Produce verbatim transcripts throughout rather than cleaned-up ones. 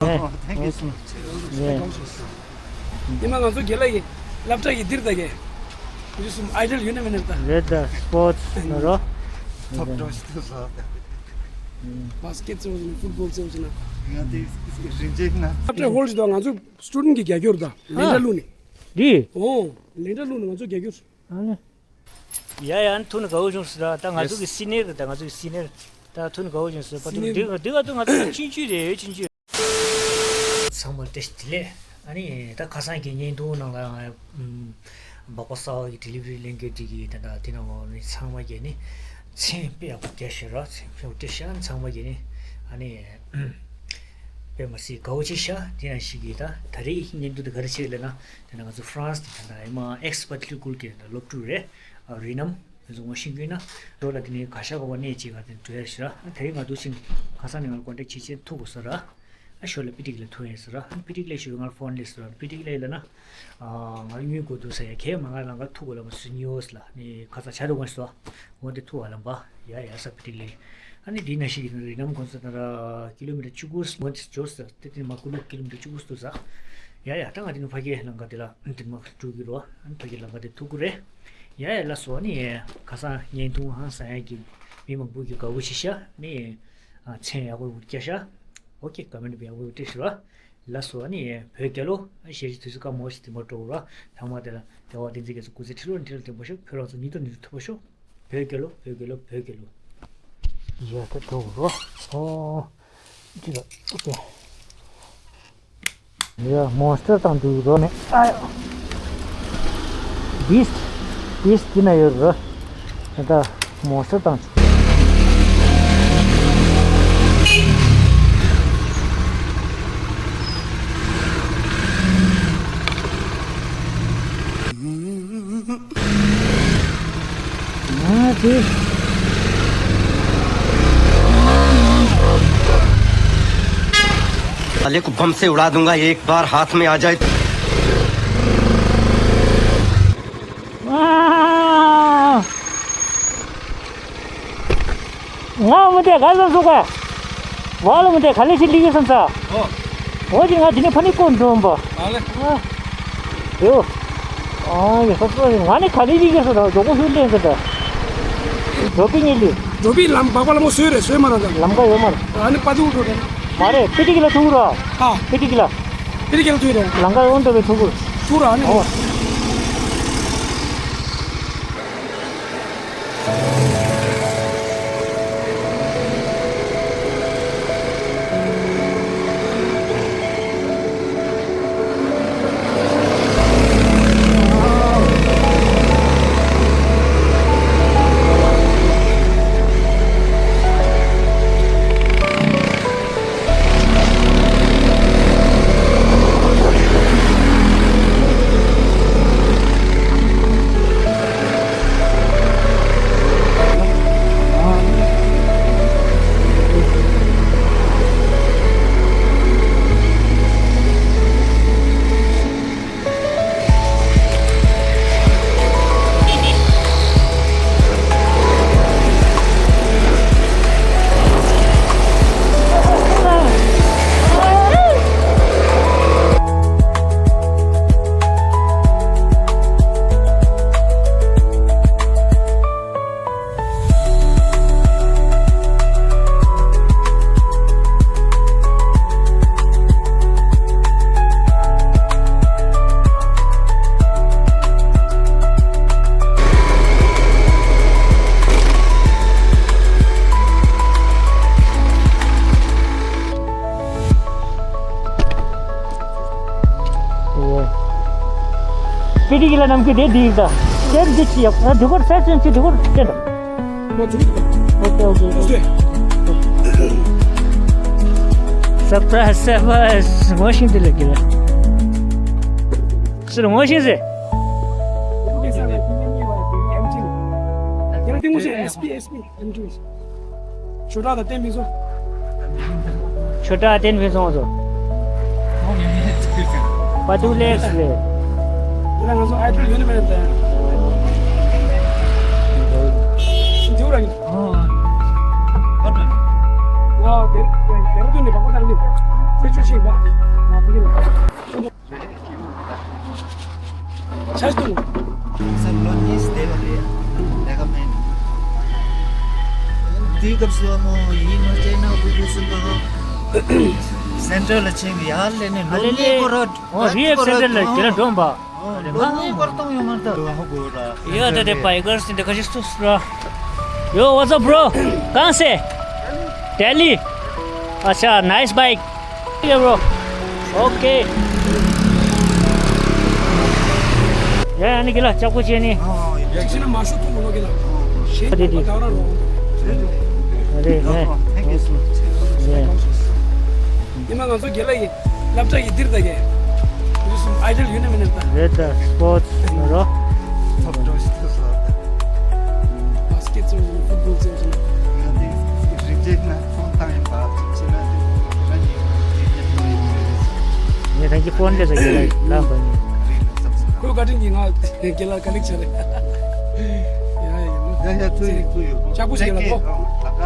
Thank you so much. ཉི་མ་ང་ཚོ་རྒན་ལགས་ཀྱི་སློབ་གྲྭ་ཡི་འདིར་ད་གས། ང་ཚོ་གསུམ་ཨའི་ཌལ་ཡོད་ན་མེད་ན་ད། རེད་ད། སི་པོར་ཊི་ནོ་རོ། ཐོབ་འགྲོ་ཞིག་ཏུ་བཟོ། བྷ་སི་ཀེ་ཊི་རྩེ་བ་ཟེར་ན། ཕུཊ་བོལ་རྩེ་བ་ཟེར་ན། ང་དེ་རིན་ཆེན་ན། སློབ་གྲྭ་ཧོལ་ཞིག་ད་ང་ཚོ་སི་ཊུ་ཌེན་ཊི་གི་རྒྱ་སྒྱུར་ད་ལེ་འདྲ་བླུགས་ནས། འདི། ཨོ། ལེ་འདྲ་བླུགས་ནས་ང་ཚོ་རྒྱ་སྒྱུར། ཨ་ནི། ཡ་ཡ། ཐུག་ནས་དགའ་བོ་བྱུང་ཟེར། ད་ང་ཚོ་གི་སི་ནི་ཡར་རེད། ད་ང་ཚོ་གི་སི་ནི་ཡར། ད་ཐུག་ནས་དགའ་བོ་བྱུང་ཟེར། པ་ཏུ་སི་ནི་ཡར། འདི་འདི་ག་ཐུག་ང་ཚོ་གི་ཆུང་ཆུང་རེད། ཆུང་ཆུང་ཚང་མ་བཀྲ་ཤིས་བདེ་ལེགས། ཨ་ནི་ད་ཁ་སང་གི་བརྙན་ཐུང་ནང་ལ་ང་སྦག་སྦག་གསར་པ་གི་ཌི་ལི་ཝ་རི་ལེན་མཁན་དེ་གི་ད་ད་དེ་ནང་ལོགས་ནས་ཚང་མ་གི་ནི་མཚན་དཔེ་ཡག་པོ་བསྐྱལ་ཤག་ར། མཚན་དཔེ་ཡག་པོ་བསྐྱལ་ཤག་ཚང་མ་གི་ནི། ཨ་ནི་དཔེ་མ་སྲིད་དགའ་བོ་བྱས་ཤག་དེ་ནང་བཞིན་གི་ད་ད་རེས་བརྙན་ཐུང་དེ་ག་རེ་བྱས་ལབ་ན། དེ་ནས་ང་ཚོ་ཧྥ་རན་སི་དེ་ད་ལྟ་ཨེ་མ་ཨེག་སི་པ་ཏི་ལི་སྐུལ་གྱི་སློབ་ཕྲུག་རེད། ཨ། རི་ནམ། ང་ཚོ་ངོ་ཤེས་ཀྱི་ཡོད་ན། འགྲོ་ལ་དེ་ནས་ག་ཤ་ག་བ་གནས་ཅིག་ག་དེ་འགྲོ་ཡ་ཞུ་ར། ཨ། དེ་རིང་ང་འདུག་ཅིང་ཁ་སང་ནས་ང་ལ་ཀོན་ཊེག་བྱེད་ཆེད་ཐུག་དགོས་ས་ར། ཨ། ཞོར་ལ་པི་ཏི་ལ་ཐུག་ཡིན་ཟེར་ར། ཨ། པི་ཏི་ལ་ཞུ་བའི་ང་ལ་ཕོན་སླེབས་ཟེར་ར། པི་ཏི་ལ་ལབ་ན། ཨ། ང་ལ་དངུལ་དགོས་འདུག་ཟེར་ཡ། གས་མ་ང་ལ་ང་ཐུག་དགོས་ལ་མ་སུ་ཉོ་ཟེར་ལ་ནི་ཁ་སང་བྱ་འདུག་ང་ཞུ། འོ་དེ་ཐུག་བ་ལམ་པ། ཡ་ཡ་ས་པི་ཏི་ལ། ཨ་ནི་དེ་ནང་བཞིན་གྱི་རི་ནམ་ཁོང་ཚོ་ད་ར་ཀི་ལོ་མི་ཊར་བཅུ་དགུ་སྔོན་དེ་འབྱོར་ཟེར། དེ་དེ་མ་ཀུ་ལུ་ཀི་ལོ་མི་ཊར་བཅུ་དགུ་འདུག་ཟེར། ཡ་ཡ། ད་ང་དེ་ནས་ཕ་གིའི་ལམ་ཁ་དེ་ལ་དེ་མ་འགྲོ་གི་རོ། ཨ་ནི་ཕ་གིའི་ལམ་ཁ་དེ་ཐུག་གི་རེད། ཡ་ཡ། ལགས་སོ། ཨ་ནི་ཁ་སང་བརྙན་ཐུང་ཧང་སང་ཡ་གི་མི་མང་པོ་གི་དགའ་བོ་བྱས་ཤག་ནི། ཨ། མཚན་ཡག་པོ་བསྐྱལ་ཤག་ཨོ་ཁེ། ཀོ་མེན་ཊི་ཡག་པོ་བྲིས་ཤོག་ར། ལགས་སོ། ཨ་ནི་བོད་རྒྱལ་ལོ། ཨ། ཞེ་ཅིག་དུས་ཚོད་སྐར་མ་ཞིག་དེ་མ་འགྲོ་ར། ཚང་མ་དེ་ལ་དེ་བ་དེ་ཚིག་གི་སྐུ་ཚེ་ཁྲི་ལོ་ནས་ཁྲི་ལོ་བརྟན་པོ་ཤོག་བོད་རང་བཙན་ཉིད་དུ་ནུས་ཐུབ་པ་ཤོག་བོད་རྒྱལ་ལོ། བོད་རྒྱལ་ལོ། བོད་རྒྱལ་ལོ། ཡ་ད་འགྲོ་རོ། ཨོ། ཅི་ལ། ཨོ་ཁེ། ཡ། མོན་སི་ཊར་དང་འདུག་རོ་ནས། ཨ་ཡ། བིས་ཊི། བིས་ཊི་འདི་ན་ཡོད་རོ། ད་ལྟ་མོན་སི་ཊར་དང་། ཨ་ཙི། साले को बम से उड़ा दूंगा, एक बार हाथ में आ जाए। ང་མི་དེ་ག་ཚོད་འདུག་ག་བ་ལ་མི་དེ་ག་ལེ་ཞིག་ལི་གི་སོང་ཚ། ཨོ། འོ་ཅི་ང་དེ་ནས་ཕ་ནི་ཀོ་འགྲོ་འམ་པ། ཨ་ལེ། ཨ། ཡོ། ཨ་ཡོ་སོ་སོ་ང་ནི་ག་ལེ་ལི་གི་སོང་ཚ། འགྲོ་གོ་ཤུལ་ལེན་ཚ་ད། འགྲོ་གི་ཉེ་ལི། འགྲོ་བའི་ལམ་བག་པ་ལ་མོ་བཟོས་རེད། བཟོས་མ་ར་ད། ལམ་ཀ་ཡོད་མ་ར། ཨ་ནི་པ་ཏུ་འགྲོ་རེད། མ་རེད། པི་ཏི་གི་ལ་ཐུག་ར། ཨ། པི་ཏི་གི་ལ། པི་ཏི་གི་ལ་ཐུག་རེད། ལམ་ཀ་ཡོང་འགྲོ་བའི་ཐུག་ར། ཐུག་ར་ཨ་ནི། ཨོ། པི་ཏི་གི་ལ་ནམ་རྒྱུན་དེ་འདི་ཡིན་ད། དེར་འདི་ཅི་ཡག་ཨ་འདི་གོར་ས་ཅན་ཅི་འདི་གོར་ཅན་ད། ཨོ་ཀེ་ཨོ་ཀེ་ཨོ་ཀེ། སར་པ་རའི་ཛི་སར་པ་རའི་ཛི་ངོ་ཤེས་འདི་ལ་གི་ལ། སུ་ལ་ངོ་ཤེས་ཟེར། ཨེམ་ཆི་ནི། ཡང་ཏིང་མོ་ཤེས་ཨེས་པི་ཨེས་པི། ཆོས་གྲགས་དང་བསྟན་ཕུན་ཚོགས། ཆོས་གྲགས་བསྟན་ཕུན་ཚོགས་ཚོ། པ་ཏུ་ལེགས་རེད། དེ་ལ་ང་ཚོ་ཨའི་ཌལ་ཡོད་ན་མེད་ན་ད། འདི་ར་ཡིན། ཨ། ཨ། དེ་དེ་ར་དུ་ནི་བག་པ་དང་ནི། ཁྱོད་ཆོས་ཤེས་པ། ང་ཕ་གི་ལ། ཆ་ཞིག་ཏུ། ས་ལོ་གཉིས་བསྡད་པ་རེད། ལས་ཀ་མེད། དེའི་སྐབས་སུ་མོ་ཡིན་ནོ་ཅེ་ན་བུ་བུ་སུ་ན། སེན་ཊར་ལ་ཕྱིན་གི་ཡར་ལས་ནས་ལོ་གཉིས་སྐོར་ར། ཨོ་རི་ཡབ་སེན་ཊར་ལ་ཁྱེད་རང་འགྲོ་འམ་པ། ལོ་གཉིས་སྐོར་གཏོང་ཡོང་མ་ཐག་ཡོད་ད་དེ་བྷའི་ཀར་སི་འདི་ཁ་ཤས་སུ་ར། Yo, what's up, bro? कहाँ से? Delhi? अच्छा, nice bike. ठीक है, bro. OK. ཡ་ཡ་ནི་གི་ལ་ལྕགས་པོ་ཆེ་ནི། ཡ་ཅི་ན་མ་ཤོ་ཐུ་མོ་ལོ་གི་ལ། ཤེ་དེ་དེ། ད་ར་རོ། རེད་ནས། Thank you so much. ཉི་མ་ང་ཚོ་རྒན་ལགས་ཀྱི་སློབ་གྲྭ་ཡི་འདིར་ད་གས། ཨའི་ཌལ་ཡོད་ན་མེད་ན་ད། རེད་ད། སི་པོར་ཊི་ནོ་རོ། ཐོབ་འགྲོ་ཞིག་ཐུབ་སོ། བྷ་སི་ཀེ་ཊི་ཚོ་ཕུཊ་བོལ་ཚོ་ཚོ། ང་དེ་རིག་རྒྱུགས་ན་ཕོན་བཏང་ཡིན་པ་ཅི་ན་དེ་རང་ཉིད་ཀྱི་ཉིད་ལ་ཡིན་པས། ངས་རང་གི་ཕོན་ལས་ཟ་རྒྱུ་ལ་ལམ་པ་ཡིན། རིག་ན་བསམ་སོང་། ཁོས་བཀའ་དྲིན་གྱིས་ང་རྒན་ལགས་ཀ་ལེགས་བྱས་རེད། ཡ་ཡ་ཡ། ཡ་ཡ་ཐུགས་ཡིན་ཐུགས་ཡོད། ལྕགས་པོ་ཞིག་ལ་ཁོ། ད་ག་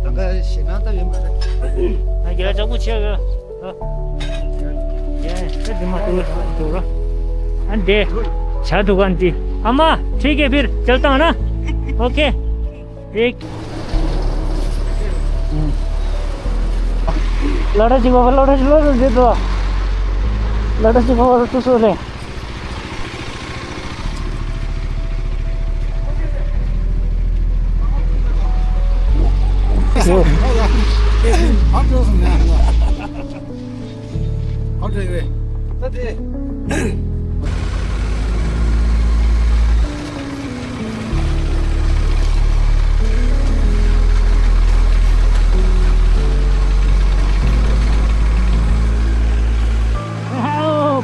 ད་ག་ཞེ་ན་ད་ཡོད་མ་རེད། ང་རྒན་ལགས་ལྕགས་པོ་ཆེ་གི། ཡ་ཡ་ད་དེ་མ་ཐུག་ཐུག་རོ། ཨ་འདི་བྱ་འདུག་ག་འདི། ཨ་མ་ठीक है फिर चलता हूँ ना। OK। एक लड़ा जी बाबा, लड़ा जी, लड़ा जी तो। लड़ा जी बाबा तो सो ले।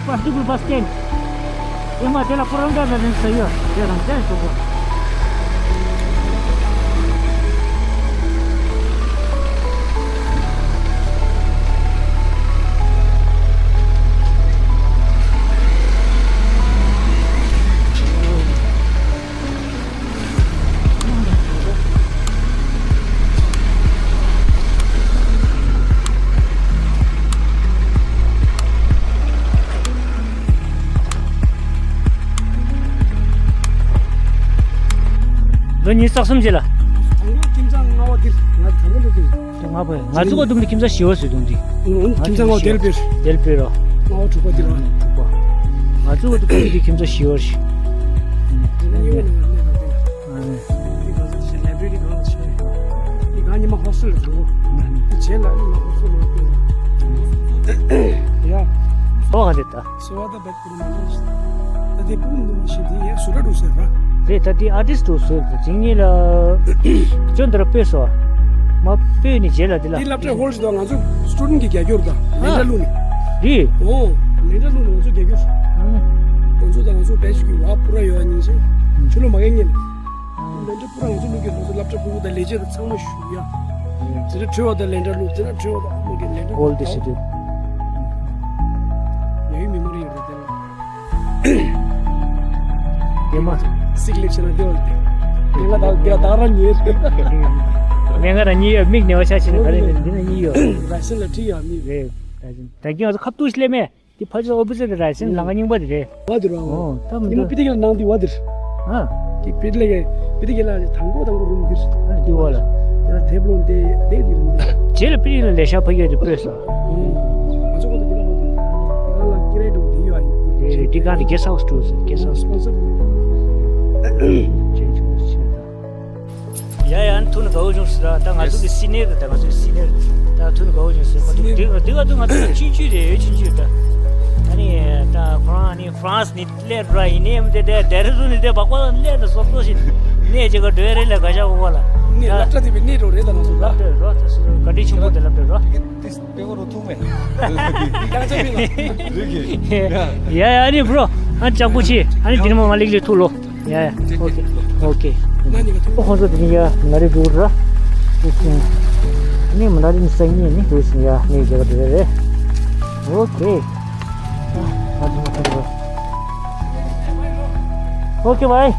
Plastic basket. Ima tela kurang da da sa yo. Tela tela ko. ལོ་ཉི་ཤུ་རྩ་གསུམ་རྗེས་ལ། དང་པོ་ཁྱིམ་ཚང་ལྔ་པ་འདིར་ང་དང་པོ་ལོ་འདིར། ང་པོ་ང་ཚོ་བ་དུམ་དུ་ཁྱིམ་ཚང་བཞི་པ་བཟོས་དུམ་དུ། ཨུ། ཁྱིམ་ཚང་ལྔ་པ་དེར་པིར། དེར་པིར་རོ། ལྔ་པ་དྲུག་པ་འདིར་རོ། དྲུག་པ། ང་ཚོ་བ་དུམ་དུ་ཁྱིམ་ཚང་བཞི་པ་ཞིག་ཨ་ནི། འདི་ག་ཚོད་ཞིག་ལའི་བྲེ་རི་གང་ལ་ཆེ། འདི་ག་ཉི་མ་ཧོ་སི་ཊལ་དང་པོ། འདི་རྗེས་ལ་ཉི་མ་ཧོ་སི་ཊལ་མ་སྤེལ་ཡ། ཨོ་ཧ་དེ་ད། སོ་བ་ད་བད། ད་དེ་སྤུ་གུ་འདུག་མ་ཤེས་དེ་ཡང་བཟོ་གྲྭ་འགྲོ་ཟེར་ར། རེད། ད་དེ་ཨར་ཊིསི་འགྲོ་ཟེར་དེ་ཅིང་ཉིད་ལ། ཅོ་འདི་ར་སྤོས་སོ། མ་སྤོས་ནི་རྗེས་ལ་དེ་ལ། དེ་སློབ་གྲྭའི་ཧོལ་ཞིག་འདུག་ང་ཚོ་སི་ཊུ་ཌེན་ཊི་གི་རྒྱ་སྒྱུར་དང་ལེན་གྲྭ་བླུགས་ནི། རེད། ཨོ། ལེན་གྲྭ་བླུགས་ནི་ང་ཚོ་རྒྱ་སྒྱུར། ང་ཚོ་དང་ང་ཚོ་བེ་ཤི་གི་བ་པུ་ར་ཡོད་ཉིན་ཞིག་ཆུ་ལོ་མ་གན་ཉིན། ལེན་གྲྭ་པུ་ར་ང་ཚོ་བླུགས་ཀྱི་ང་ཚོ་སློབ་གྲྭ་སྤུ་གུ་དང་ལས་བྱེད་དང་ཚང་མ་ཞུགས་ཡ། དེ་ནས་འཕྲོ་བ་དང་ལེན་གྲྭ་བླུགས། དེ་ནས་འཕྲོ་བ་དང་ཨ་མ་གི་ལེན་གྲྭ་ཨོལ་དེ་ཤི་དུ། ཡ་ཡི་མི་མོ་རི་ཡོད་རེད་དེ་ལ། ཡེ་མ། སིག་ལེབ་ཤ་ན་དེ་བ་དེ། དེ་ང་ད་དེ་ད་ར་ཉེ། མེ་ང་ར་ཉེ་ཡོད། མིག་ནེ་བ་ཤ་ཆེ་ན་ག་རེ་རེད། འདི་ན་ཉེ་ཡོད། ར་སེ་ལ་ཁྲི་ཡ་མི་རེད། ད་ཅིང་ད་ཅིང་ང་ཚོ་ཁ་ཏུ་ཤི་ལེ་མེ། དེ་ཕ་ཆེ་ཨོ་པོ་ཟེར་དེ་ར་སེམས་ལང་ང་རྙིང་པ་དེ་རེད། བ་དེ་ར། ཨོ་ད་མི་ཉི་མ་འདུག་པི་ཏི་གེ་ལ་ནང་དེ་བ་དེ་ར། ཨ། དེ་པི་ཏི་གེ་ལ་པི་ཏི་གེ་ལ་དང་པོ་དང་པོ་རུམ་དེ་ར། ཨ་དེ་བ་ལ། དེ་ར་དེབ་ལོན་དེ་དེ་དེ་རུམ་དེ། རྗེས་ལ་པི་ཏི་གེ་ལ་ལས་ཤག་ཕ་གི་དེ་སྤོས་སོ། ཨོ། ང་ཚོ་གོ་དེ་དེ་ལ་ཧོ་དེ་ར་ལ་ཀི་རེ་དུ་དེ་ཡོད་ཨ། དེ་རེད། དེ་གང་དེ་གེ་སི་ཧའུ་སི་ཊུར་ཟེར། གེ་སི་ཧའུ་སི་ཊུར། སི་པོན་སར་དེ། ཅེན་ཇི་ཧོ་སི་ཆེ་ད། ཡ་ཡ། ཨ་ནི་ཐུག་ནས་དགའ་བོ་བྱུང་ཟེར། ད་ང་ཚོ་གི་སི་ནི་ཡར་ད། ང་ཚོ་གི་སི་ནི་ཡར་ད་ཐུག་ནས་དགའ་བོ་བྱུང་ཟེར། ཁོ་ཚོ་དེ་དེ་ག་དུས་ང་ཚོ་ཆུང་ཆུང་རེད། ཆུང་ཆུང་ད། ཨ་ནི་ད་ཁོ་རང་ཨ་ནི་ཧྥ་རན་སི་ནས་སླེབས་ར། ཡིན་ནའི་དེ་དེ་ཌེ་ར་ཌུན་ནས་དེ་བག་བག་སླེབས་ད་སོབ་སོབ་ཞིག་གནས་བྱེད་ག་འགྲོ་ཡ་རེད་ལ། ག་ཤ་བོ་བ་ལ་གནས་སློབ་གྲྭ་དེ་བའི་གནས་འགྲོ་རེད། ད་ང་ཚོ་ལ་སློབ་གྲྭ་རོ། ད་སུ་ག་འདྲི་ཆུང་པོ་དེ་སློབ་གྲྭ་རོ། སྤེལ་བ་རུ་ཐུག་མེད། ཡ་ཡ། ཨ་ནི་བྷྲོ། ཨ་ནི་ལྕགས་པོ་ཆེ། ཨ་ནི་འདི་ནས་མ་མ་ལེགས་ལེགས་ཐུག་ལོ། ཡ་ཡ། ཨོ་ཀེ་ཨོ་ཀེ། ཁོང་ཚོ་དེ་ནས་ཡ་མ་ན་རི་འགྲོ་ར། ཨོ་ཀེ། ཨ་ནི་མ་ན་རི་ནས་སང་ཉིན་ནི་འགྲོ་ཟིན། ཡ་ནི་རྒྱ་གར་འགྲོ་རེད། ཨོ་ཀེ། ཨ་ནི་མ་ཐུག་ལོ། ཨོ་ཀེ། བྷའི།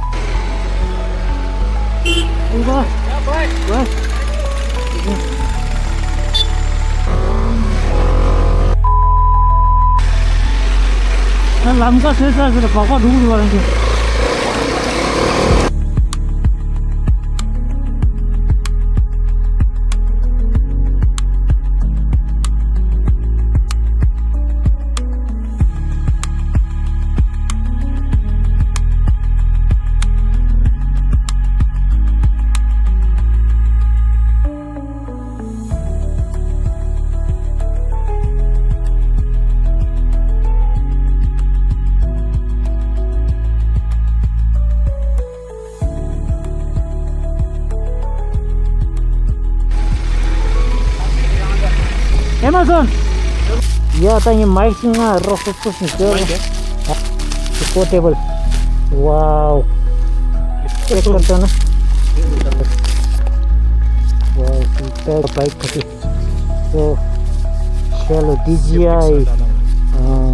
ཨོ་ཀེ། བྷའི། བྷའི། ལམ་ཁ་བཟོས་ཚར་ཟེར་བག་བག་འགྲོ་གི་འདུག་བ་རང་ཚོ། Amazon. ཡ་ད་ཡིན་མའིག་ཅིག་ང་རོགས་སོ་སོ་ཞིག་ཟེར། མའིག་ཨེ། Portable. Wow. Check कर दो ना। Wow, super bike है। So, चलो, D J I। हाँ।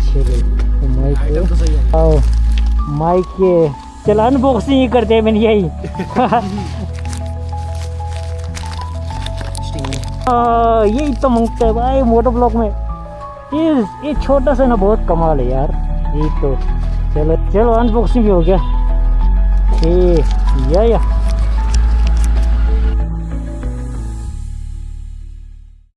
चलो, माइक है। आओ, माइक है। चल, अनबॉक्सिंग ही करते हैं, मैंने यही। आ, यही तो मांगता है भाई मोटो ब्लॉग में। ये, ये छोटा सा ना, बहुत कमाल है यार। ये तो, चलो, चलो, अनबॉक्सिंग भी हो गया। ए, या, या।